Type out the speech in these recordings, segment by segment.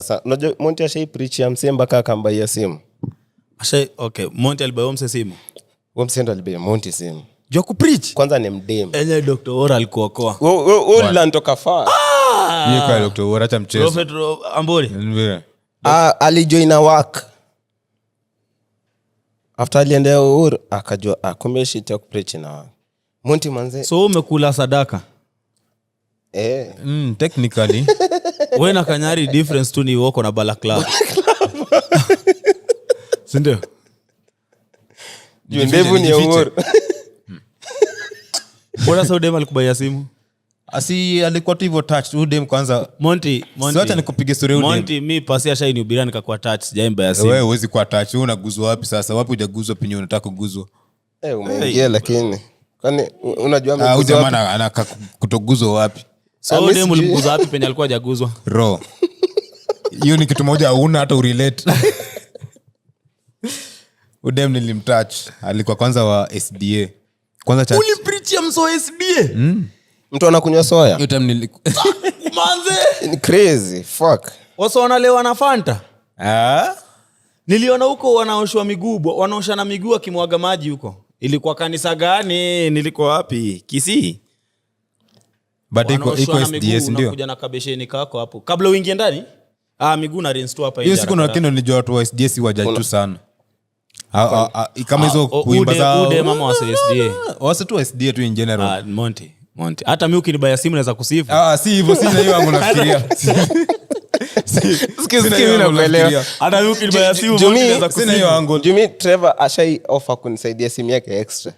Sa, unajua Monty ashai preach ya msee mpaka akambaia simu. Okay, Monty alibaiwa mse simu? Huo msee ndo alibaia Monty simu. Jua kupreach? Kwanza ni mdem. Enye Dr. Ora alikuokoa. Ulantoka faa. Hiyo kwa Dr. Owuor, acha mchezo. Prophet Ambori. Ndio. Ah, alijoin a work after aliendea Uhuru, akajua, ah, kumbe shit ya kupreach na work. Monty manze. So umekula sadaka? Eh. Technically. We na Kanyari, difference tu ni woko na balaclava, sindio? Juu ndevu ni ya Nijifiche. Uhuru. Mbona sa udem alikubaia simu? Asi alikuwa tu hivyo touched. Huyu dem kwanza. Monty, Monty. Si wacha nikupige story ya huyu dem. Monty, mi pasi ashainihubiria nikakuwa touch, sijaimbaya simu. Wewe huwezi kuwa touch. Wewe unaguzwa wapi sasa? Wapi hujaguzwa penye unataka kuguzwa? Eh, umeingia, lakini kwani unajua Ah, huyu ameguzwa jamaa wapi? anaka kutoguzwa wapi? So Ah, mi huyu dem sijui. ulimguza wapi penye alikuwa hajaguzwa? Ro hiyo ni kitu moja hauna hata urelate. Udem nilimtouch, alikuwa kwanza wa SDA kwanza church. Ulipreachia mso SDA? Mtu anakunywa soya. Hiyo time Manze. Ni crazy fuck. Wasa wanalewa na Fanta. Ah? Niliona huko wanaoshwa miguu, wanaoshana miguu akimwaga maji huko. Ilikuwa kanisa gani? Nilikuwa wapi? Kisii. But iko Wanaoshwa iko na SDA, miguu, si ndio? unakuja na kabesheni kako hapo kabla uingie ndani. Ah, miguu na rinse tu hapa Hiyo nje siku haraka. nakini nilijua watu wa SDA si wajaji tu sana. Ah, ah, ah, kama hizo Ah, kuimba zao. Ude mama wa SDA. Wase tu wa SDA tu in general. Ah, Monty, Monty, hata mi ukinibaya simu naweza kusifu. Ah, si hivyo, si na hiyo yangu nafikiria. Sikia, Sina sikia, hiyo mimi angle nakuelewa. nafikiria. Hata mi ukinibaya simu, Jumi- Monty, naweza Sina hiyo kusifu. angle. Jumi Trevor ashai offer kunisaidia simu yake extra.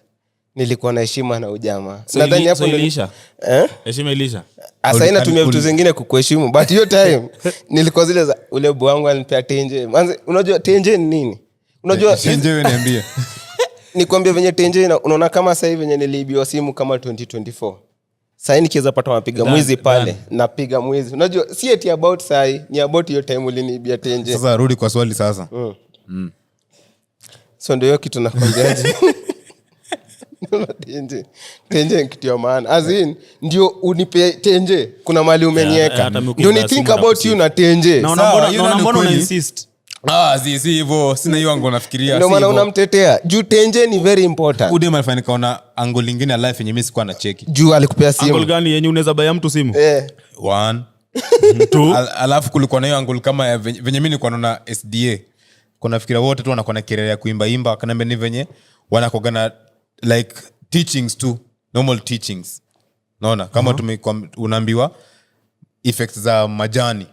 Nilikuwa na heshima na ujamaa. So Nadhani hapo so iliisha? Eh? Heshima ilisha? Sasa natumia vitu zingine kukuheshimu, but hiyo time nilikuwa zile za ule bu wangu alinipea tenje. Manze, unajua tenje ni nini? Unajua Tenje, wewe niambie. Nikwambia venye tenje unaona kama sahii venye niliibiwa simu kama 2024, sahii nikiweza pata mapiga mwizi pale, napiga mwizi. Unajua si eti about sahii, ni about hiyo time uliniibia tenje. Sasa rudi kwa swali sasa. So ndio hiyo kitu nakwambiaje. Unaona tenje, tenje ni kitu ya maana. As in, ndio unipe tenje, kuna mali umenieka. Hata mi Ndio ukinibaya ni think simu about you na tenje. Naona Sawa, mbona hiyo naona ni mbona una kweli. insist. Ah, si hivyo, sina hiyo angle nafikiria. Ndio Si maana hivyo. unamtetea juu tenje ni very important. Udem alifanya nikaona angle lingine ya life yenye mi sikuwa na cheki. Juu alikupea Angle simu. gani yenye unaweza baya mtu simu? Eh. One. Two. Alafu kulikuwa na hiyo angle kama ya venye mi nilikuwa naona SDA, kuna fikira wote tu wanakuwa na kelele ya kuimbaimba. Akaniambia ni venye wanakuwaga na like teachings tu, normal teachings. Naona kama unaambiwa effects za majani.